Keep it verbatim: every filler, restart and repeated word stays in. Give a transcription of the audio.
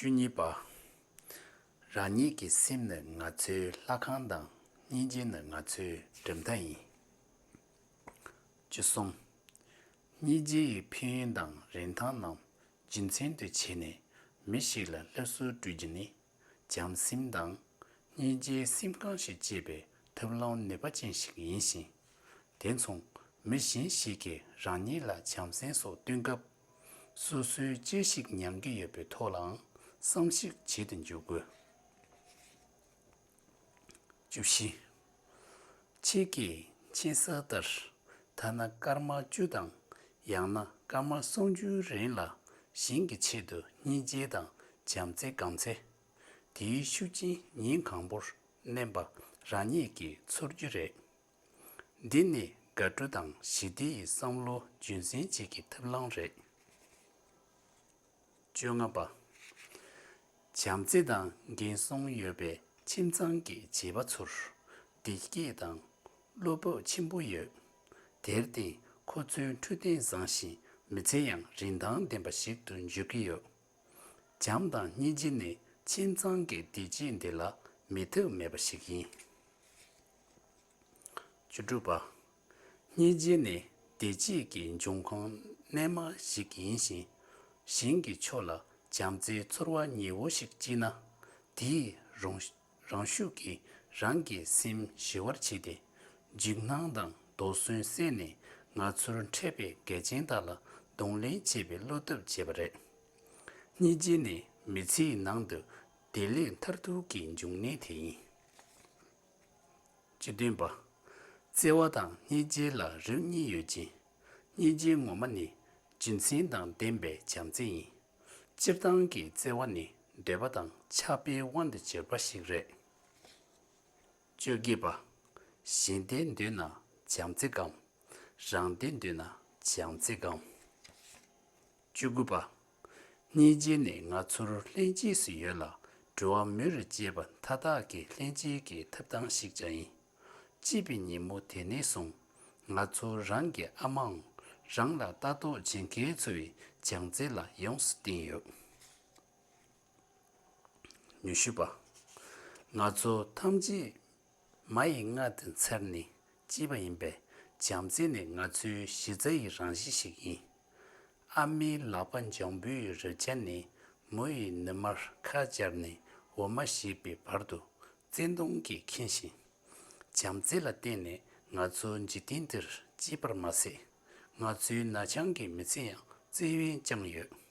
བཅུ་གཉིས་པ། རང་ཉིད་ཀྱི་སེམས་ནི་ང་ཚོའི་ལྷ་ཁང་དང་། སྙིང་རྗེ་ནི་ང་ཚོའི་གྲུབ་མཐའ་ཡིན། བཅུ་གསུམ། སྙིང་རྗེ་ཡི་ཕན་ཡོན་དང་རིན་ཐང་རྣམས་རྒྱུ་མཚན་དུ་བྱས་ནས་མི་ཞིག་ལ་སློབ་གསོ་སྤྲོད་རྒྱུ་ནི། བྱམས་སེམས་དང་། སྙིང་རྗེའི་སེམས་ཁམས་ཤིག་སྐྱེད་པའི་ཐབས་ལམ་ནུས་པ་ཅན་ཞིག་ཡིན་ཞིང་། དེ་མཚུངས་མི་གཞན་ཞིག་གིས་རང་ཉིད་ལ་བྱམས་སེམས་སོགས་སྟོན་སྐབས། སོ་སོས་ཅི་ཞིག་མྱང་གི་ཡོད་པའི་ཐོག་ལའང་བསམ་གཞིག་བྱེད་དུ་འཇུག་དགོས། བཅུ་བཞི། ཁྱེད་ཀྱིས་མཁྱེན་གསལ་ལྟར། ཐ་ན་སྐར་མ་བཅུ་དང་། ཡང་ན་སྐར་མ་སུམ་ཅུའི་རིང་ལ་གཞན་གྱི་ཆེད་དུ་སྙིང་རྗེ་དང་བྱམས་བརྩེ་བསྒོམས་ཚེ། དེའི་ཤུགས་རྐྱེན་ཉིན་གང་པོར་བརྣན་པ་རང་ཉིད་ཀྱིས་ཚོར་རྒྱུ་རེད། འདི་ནི་དགའ་སྤྲོ་དང་ཞི་བདེ་ཡི་བསམ་བློ་རྒྱུན་འཛིན་བྱེད་ཀྱི་ཐབས་ལམ་རེད། བཅོ་ལྔ་པ། བྱམས་བརྩེ་དང་འགན་སྲུང་ཡོད་པའི་ཁྱིམ་ཚང་གི་བྱིས་པ་ཚོར་བདེ་སྐྱིད་དང་བློ་སྤོབས་ཆེན་པོ་ཡོད། དེར་བརྟེན་ཁོ་ཚོའི་འཕྲོད་བསྟེན་བཟང་ཞིང་མི་ཚེ་ཡང་རིན་ཐང་ལྡན་པ་ཞིག་ཏུ་འགྱུར་གྱི་ཡོད། བྱམས་དང་སྙིང་རྗེ་ནི་ཁྱིམ་ཚང་གི་བདེ་སྐྱིད་འདི་ལ་མེད་ཐབས་མེད་པ་ཞིག་ཡིན། བཅུ་དྲུག་པ། སྙིང་རྗེ་ནི་བདེ་སྐྱིད་ཀྱི་འབྱུང་ཁུངས་རྣལ་མ་ཞིག་ཡིན་ཞིང་། གཞན་གྱི་ཕྱོགས་ལ་བྱམས་བརྩེའི་ཚོར་བ་ཉེ་བོ་ཞིག་སྐྱེས་ན། དེས་རང་རང་ཤུགས་ཀྱིས་རང་གི་སེམས་ཞི་བར་བྱས་ཏེ། འཇིགས་སྣང་དང་དོགས་ཟོན་བསལ་ནས་ང་ཚོར་འཕྲད་པའི་འགལ་རྐྱེན་དག་ལ་གདོང་ལེན་བྱེད་པའི་བློ་སྟོབས་བྱེད་པ་རེད། སྙིང་རྗེ་ནི་མི་ཚེའི་ནང་དུ་བདེ་ལེགས་མཐར་ཐུག་གི་འབྱུང་གནས་དེ་ཡིན། བཅུ་བདུན་པ། བརྩེ་བ་དང་སྙིང་རྗེ་ལ་རིགས་གཉིས་ཡོད་ཅིང་། སྙིང་རྗེ་ངོ་མ་ནི་རྒྱུ་མཚན་དང་ལྡན་པའི་བྱམས་བརྩེ་ཡིན། སྤྱིར་བཏང་གི་བརྩེ་བ་ནི་འདོད་པ་དང་ཆགས་པའི་དབང་དུ་གྱུར་པ་ཞིག་རེད། བཅོ་བརྒྱད་པ། གཞན་བདེ་འདོད་ན་བྱམས་བརྩེ་བསྒོམ། རང་བདེ་འདོད་ན་བྱམས་བརྩེ་བསྒོམ། བཅུ་དགུ་པ། སྙིང་རྗེ་ནི་ང་ཚོར་ལྷན་སྐྱེས་སུ་ཡོད་ལ། འགྲོ་བ་མི་རུ་སྐྱེས་པ་མཐའ་དག་གི་ལྷན་སྐྱེས་ཀྱི་ཐོབ་ཐང་ཞིག་ཀྱང་ཡིན། སྐྱེས་པའི་ཉིན་མོ་དེ་ནས་བཟུང་། ང་ཚོ་རང་གི་ཨ་མའམ་རང་ལ་ལྟ་རྟོག་བྱེད་མཁན་ཚོའི་བྱམས་བརྩེ་ལ་ཡོངས་སུ་བརྟེན་ཡོད། ཉི་ཤུ་པ། ང་ཚོ་ཐམས་ཅད་མ་ཡི་མངལ་དུ་འཚར་ནས་སྐྱེས་པ་ཡིན་པས། བྱམས་བརྩེ་ནི་ང་ཚོའི་གཞི་རྩ་ཡི་རང་བཞིན་ཞིག་ཡིན། ཨ་མའི་ལག་པ་འཇམ་པོའི་རི་རྒྱ་ནས་མོ་ཡི་ནུ་མར་ཁ་སྦྱར་ནས་འོ་མ་བཞེས་པའི་བར་དུ་བརྩེ་གདུང་གིས་ཁེངས་ཤིང་། བྱམས་བརྩེ་ལ་བརྟེན་ནས་ང་ཚོ་འཇིག་རྟེན་འདིར་སྐྱེས་པར་མ་ཟད། ང་ཚོའི་ན་ཆུང་གི་མི་ཚེ་ཡང་བརྩེ་བས་བསྐྱངས་ཡོད།